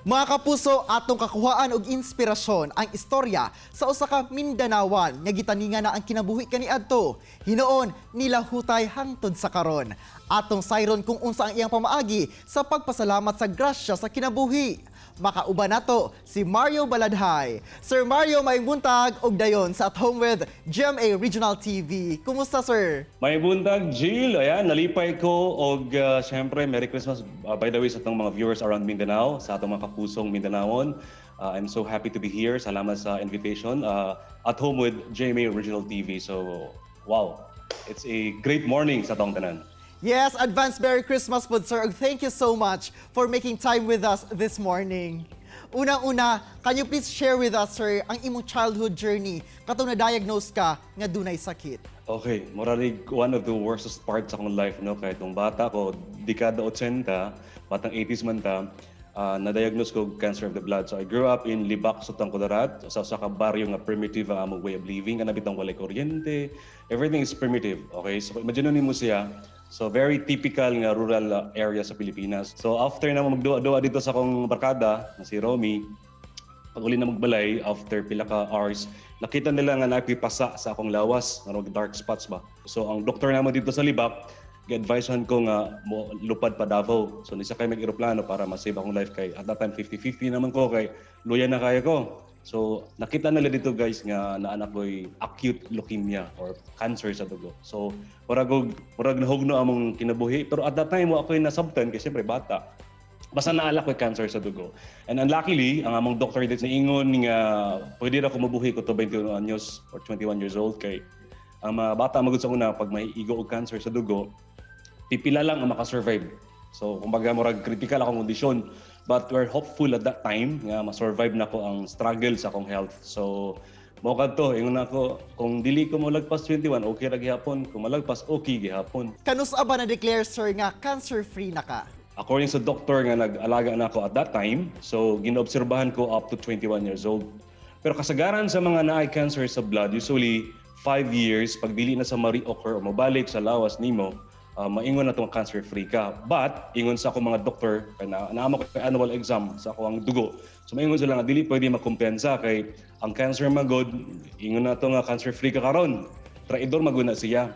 Mga kapuso, atong kakuhaan og inspirasyon ang istorya sa usa ka Mindanawan nga gitaningan na ang kinabuhi kaniadto. Hinuon nilahutay hangtod sa karon. Atong sayron kung unsa ang iyang pamaagi sa pagpasalamat sa grasya sa kinabuhi. Makauban nato si Mario Baladhay. Sir Mario, maayong buntag og dayon sa At Home with GMA Regional TV. Kumusta, sir? Maayong buntag, Jill. Ayan, nalipay ko og syempre Merry Christmas, by the way, sa atong mga viewers around Mindanao, sa atong mga kapusong Mindanaon. I'm so happy to be here. Salamat sa invitation. At Home with GMA Regional TV. So, wow. It's a great morning sa atong tanan. Yes, advance Merry Christmas po, sir. Ug thank you so much for making time with us this morning. Unang-una, can you please share with us, sir, ang imong childhood journey katong na-diagnose ka nga dunay sakit? Okay, muralig one of the worstest parts sa akong life, no? Kay tong bata ko, dekada 80, batang 80s man ta, na-diagnose ko og cancer of the blood. So I grew up in Libak, Sultan Kudarat, sa usa ka baryo nga primitive ang among way of living, kana bitang walay kuryente, everything is primitive. Okay, so imagine nimo siya. So very typical nga rural area sa Pilipinas. So after na magduwa-duwa didto sa akong barkada na si Romy, pag uli na magbalay after pila ka hours, nakita nila nga nakipasa sa akong lawas, nga dark spots ba. So ang doktor namo didto sa Libak, gi-advisehan ko nga mo lupad pa Davao. So nisakay mag eroplano para ma-save akong life kay at that time 50-50 naman ko kay luya na kaayo ko. So nakita nila didto, guys, nga naa ko'y acute leukemia or cancer sa dugo. So murag nahugno among kinabuhi, pero at that time wa ako'y nasabtan kay siyempre bata. Basta naa la ko'y cancer sa dugo. And unluckily, ang among doctor dito niingon nga pwede ra ko mabuhi ko to 21 anyos or 21 years old kay ang mga bata magud sa una pag may igo og cancer sa dugo, pipila lang ang makasurvive. So kumbaga murag critical akong kondisyon. But we're hopeful at that time nga ma-survive na ko ang struggle sa akong health. So mao kadto, ingon ako, kung dili ko molagpas 21, okay ra gihapon. Kung malagpas, okay gihapon. Kanus-a ba na-declare, sir, nga cancer-free na ka? According sa doktor nga nag-alaga na ako at that time, so ginaobserbahan ko up to 21 years old. Pero kasagaran sa mga naay cancer sa blood, usually 5 years, pag dili na sa ma-reoccur o mabalik sa lawas nimo, maingon na itong cancer-free ka. But, ingon sa ako mga doktor, kay na, naa man ko annual exam sa ako ang dugo. So maingon sila nga dili pwede makumpiyansa kay ang cancer magod, ingon na to nga cancer-free ka karon. Traidor magud na siya,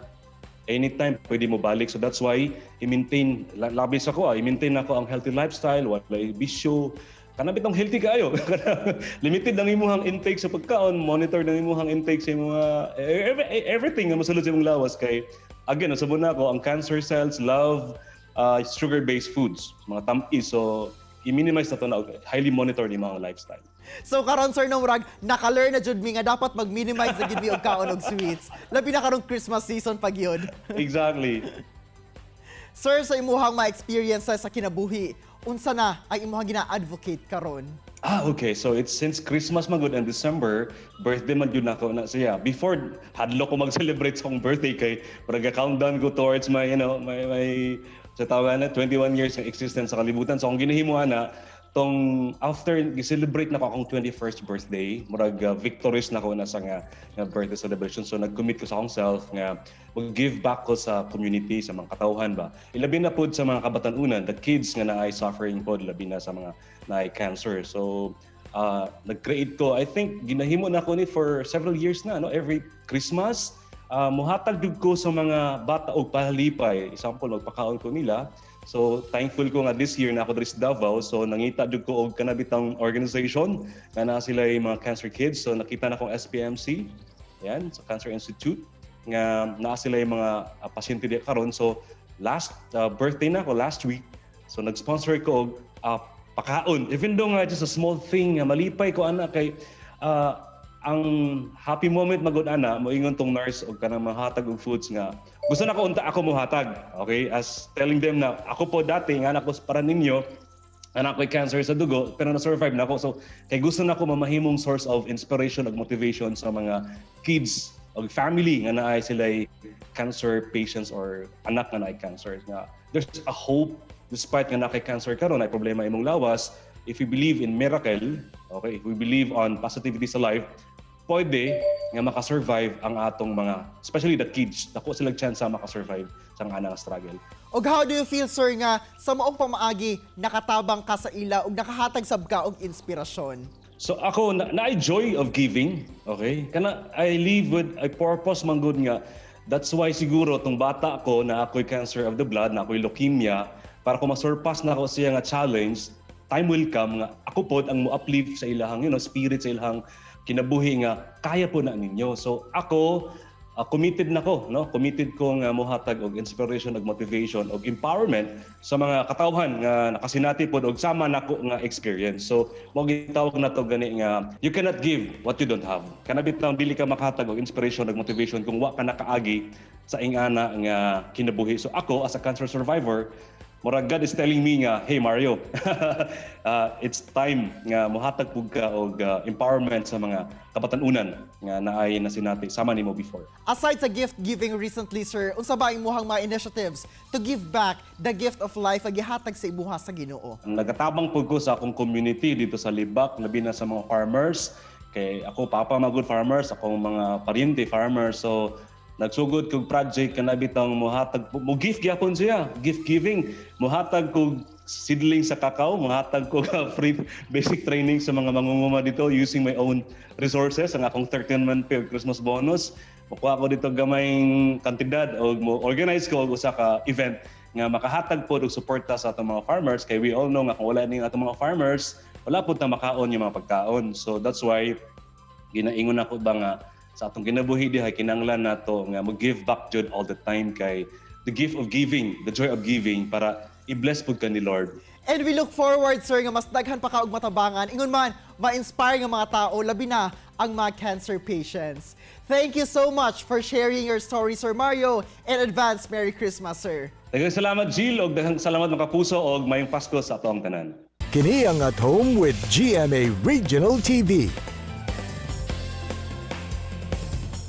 anytime pwede mo balik. So that's why i-maintain labi sa ko, i-maintain nako ang healthy lifestyle, walay bisyo. Kana bitong healthy kaayo. Limited ang imong intake sa pagkaon, monitor ang imong intake sa imong everything nga mosulod sa imong lawas kay again, nasabot na ako, ang cancer cells love sugar-based foods, mga tam-is. So i-minimize na to na highly monitor ni mga lifestyle. So karon, sir, no, murag naka-learn na jud mi nga dapat mag-minimize na gid mi og kaon og sweets. Labi na karong Christmas season pag yun. Exactly. Sir, sa imuhang ma-experience sa kinabuhi, unsa na ang imuhang gina-advocate karon? Ah, okay. So it's since Christmas magud and December, birthday man jud nako na siya. Before, hadlok ko mag-celebrate sa akong birthday kay murag countdown ko towards my, you know, my my sa tawag na 21 years ng existence sa kalibutan. So akong ginahimo ana tong after gi-celebrate nako akong 21st birthday, murag victorious na ko na sa nga birthday celebration. So nag-commit ko sa akong self nga mag-give back ko sa community, sa mga katawhan ba. Ilabi na pod sa mga kabatanunan, the kids nga naay suffering pod, labi na sa mga naay cancer. So nag-create ko, I think ginahimo na ko ni for several years na, no? Every Christmas, muhatag jud ko sa mga bata og pahalipay. Example, magpakaon ko nila. So thankful ko nga this year na ako diri sa Davao. So nangita jud ko og kanabitang organization nga naa sila mga cancer kids. So nakita na akong SPMC, yan, sa Cancer Institute nga naa sila yung mga pasyente di karon. So last birthday na ako last week. So nag-sponsor ko og pakaon. Even though nga just a small thing nga malipay ko ana kay ang happy moment magud ana moingon tong nurse og kanang mahatag og foods nga gusto na ko unta ako mohatag, okay, as telling them na ako po dati nga anak ko para ninyo, anak ko'y cancer sa dugo pero na-survive na ako. So kay gusto na ko mamahimong source of inspiration ug motivation sa mga kids og family nga naay sila cancer patients or anak nga naay cancer, nga there's a hope despite nga naa kay cancer karon, ay problema imong lawas. If we believe in miracle, okay, if we believe on positivity sa life, pwede nga makasurvive ang atong mga, especially the kids, dako sila chance sa makasurvive sa nga struggle. Og how do you feel, sir, nga sa maong pamaagi nakatabang ka sa ila ug nakahatag sab ka og inspirasyon? So ako na joy of giving, okay? Kana I live with a purpose man gud nga. That's why siguro tong bata ko na ako'y cancer of the blood, na ako'y leukemia, para ko masurpass na ako siya nga challenge, time will come nga ako pod ang mo-uplift sa ilahang spirit, sa ilahang kinabuhi nga kaya po na ninyo. So ako committed na ko, no? Committed ko nga mohatag og inspiration og motivation og empowerment sa mga katawhan nga nakasinati pod og sama nako nga experience. So mo gitawag nato gani nga you cannot give what you don't have. Kana bitaw dili ka makahatag og inspiration og motivation kung wa ka nakaagi sa ingana nga kinabuhi. So ako as a cancer survivor, murag God is telling me nga, "Hey Mario, it's time nga mohatag pug ka og empowerment sa mga kabatan-unan nga naay nasinati sama nimo before." Aside sa gift giving recently, sir, unsa ba imong mga initiatives to give back the gift of life nga gihatag sa imuha sa Ginoo? Nagatabang pud ko sa akong community dito sa Libak, labi na sa mga farmers. Kay ako papa mga good farmers, akong mga paryente farmers. So nagsugod kog project kana bitang mohatag mo gift gyapon siya, gift giving. Mohatag kog seedling sa kakao, mohatag kog free basic training sa mga mangunguma dito using my own resources, ang akong 13 month pay Christmas bonus. Mukuha ko dito gamayng kantidad og mo organize ko og usa ka event nga makahatag pod og suporta sa atong mga farmers, kay we all know nga kung wala ning atong mga farmers, wala pud ta makaon yung mga pagkaon. So that's why ginaingon ako ba nga sa atong kinabuhi diha kinahanglan nato nga mo-give back jud all the time, kay the gift of giving, the joy of giving, para i-bless pud ka ni Lord. And we look forward, sir, nga mas daghan pa ka og matabangan. Ingon man, ma-inspire nga mga tao, labi na ang mga cancer patients. Thank you so much for sharing your story, Sir Mario, and advance Merry Christmas, sir. Daghang salamat, Jill, og daghang salamat, mga kapuso, og mayong Pasko sa atong tanan. Kini ang At Home with GMA Regional TV.